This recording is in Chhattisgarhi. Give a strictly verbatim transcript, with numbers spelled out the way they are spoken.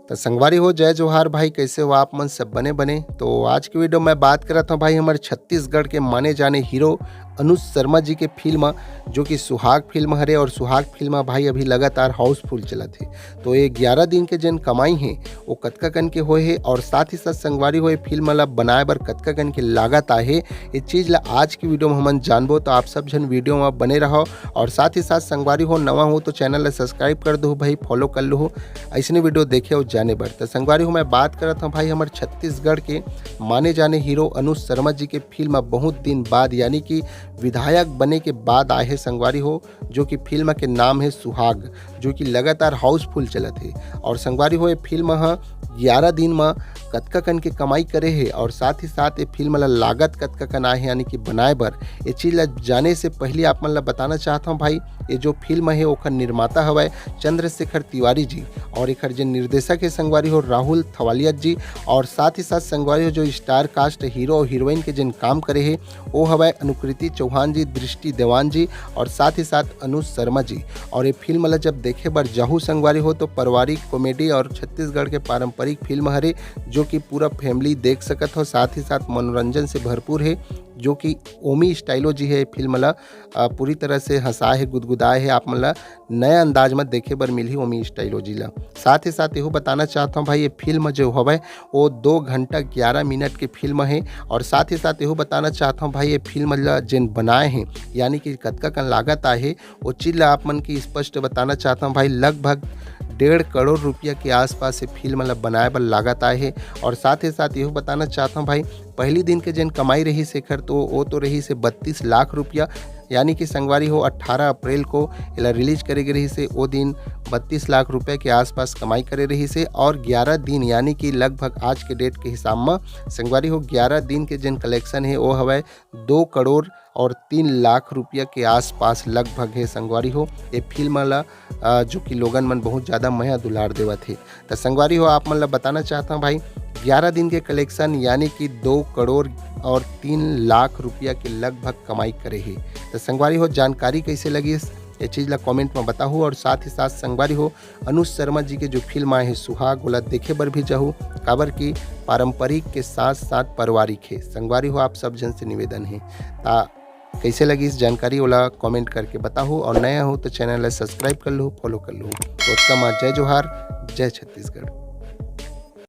तो संगवारी हो, जय जोहार भाई, कैसे हो आप मन? सब बने बने। तो आज के वीडियो में बात करत हूँ भाई, हमर छत्तीसगढ़ के माने जाने हीरो अनुज शर्मा जी के फिल्म, जो कि सुहाग फिल्म हरे, और सुहाग फिल्म भाई अभी लगातार हाउसफुल चलत हे। तो ये ग्यारह दिन के जेन कमाई हे, वो कतका कन के होए हे, और साथ ही साथ संगवारी हो, ये फिल्म ला बनाए बर कतका कन के लागत आए हे, ये चीज ला आज की वीडियो में हमन जानबो। तो आप सब झन वीडियो में बने रहो, और साथ ही साथ संगवारी हो, नवा हो तो चैनल ला सब्सक्राइब कर दो भाई, फॉलो कर लो, ऐसने वीडियो देखे और जाने बर। तो संगवारी हो, मैं बात करत हूँ भाई, हमर छत्तीसगढ़ के माने जाने हीरो अनुज शर्मा जी के फिल्म बहुत दिन बाद, यानी कि विधायक बने के बाद आए हे संगवारी हो, जो कि फिल्म के नाम है सुहाग, जो कि लगातार हाउसफुल चलत हे। और संगवारी हो, ये फिल्म ह ग्यारह दिन म कतका कन के कमाई करे हे, और साथ ही साथ ये फिल्म ला लागत कतका कन आए हे, यानी कि बनाए बर, ये चीज ला जाने से पहले आप मन ला बताना चाहत हूँ भाई, ये जो फिल्म है ओखर निर्माता हवय चंद्रशेखर तिवारी जी, और एखर जे निर्देशक है संगवारी हो राहुल थवालिया जी, और साथ ही साथ संगवारी हो जो स्टार कास्ट हीरो और हीरोइन के जिन काम करे हे, वो हवय अनुकृति चौहान जी, दृष्टि देवान जी, और साथ ही साथ अनुज शर्मा जी। और ये फिल्म ला जब देखे बर जाहू संगवारी हो, तो पारिवारिक कॉमेडी और छत्तीसगढ़ के पारंपरिक फिल्म हरे, जो कि पूरा फैमिली देख सकत हो, साथ ही साथ मनोरंजन से भरपूर है, जो कि ओमी स्टाइलो जी है ये फिल्म ला अ, पूरी तरह से हंसाए हे, गुदगुदाए हे। आप मन ला नया अंदाज में देखे बर मिलही ओमी स्टाइलो जी ला। साथ ही साथ एहू बताना चाहत हूँ भाई, ये फिल्म जो हवय, वो दो घंटा ग्यारह मिनट के फिल्म है। और साथ ही साथ एहू बताना चाहत हूँ भाई, ये फिल्म ला जेन बनाए हे, यानी कि कतका कन लागत आए हे, वो चीज ला आप मन के स्पष्ट बताना चाहत हूँ भाई, लगभग डेढ़ करोड़ रुपया के आसपास ये फिल्म ला बनाए बर लागत आए हे। और साथ ही साथ एहू बताना चाहत हूँ भाई, पहली दिन के जेन कमाई रहिस एखर, तो वो तो रहिस हे बत्तीस लाख रुपया, यानी कि संगवारी हो, अट्ठारह अप्रैल को एला रिलीज करे गे रहिस हे, वो दिन बत्तीस लाख रुपया के आसपास कमाई करे रहिस हे। और ग्यारह दिन, यानी कि लगभग आज के डेट के हिसाब म संगवारी हो, ग्यारह दिन के जेन कलेक्शन है, वो हवय दो करोड़ और तीन लाख रुपया के आसपास लगभग है संगवारी हो। ये फिल्म ला, अ, जो कि लोगन मन बहुत ज़्यादा मया दुलार देवत हे। त संगवारी हो, आप मन ला बताना चाहत हूँ भाई, ग्यारह दिन के कलेक्शन, यानी कि दो करोड़ और तीन लाख रुपया के लगभग कमाई करे हे। त संगवारी हो, जानकारी कैसे लगिस, ये चीज ला कमेंट में बताहू। और साथ ही साथ संगवारी हो, अनुज शर्मा जी के जो फिल्म आए हे सुहाग, ओला देखे बर भी जाहू, काबर कि पारंपरिक के साथ साथ पारिवारिक हे। संगवारी हो, आप सब झन से निवेदन हे। ता कैसे लगिस जानकारी, ओला कमेंट करके बताहू, और नया हो तो चैनल ला सब्सक्राइब कर लो, फॉलो कर लो। ओतका मा जय जोहार, जय छत्तीसगढ़।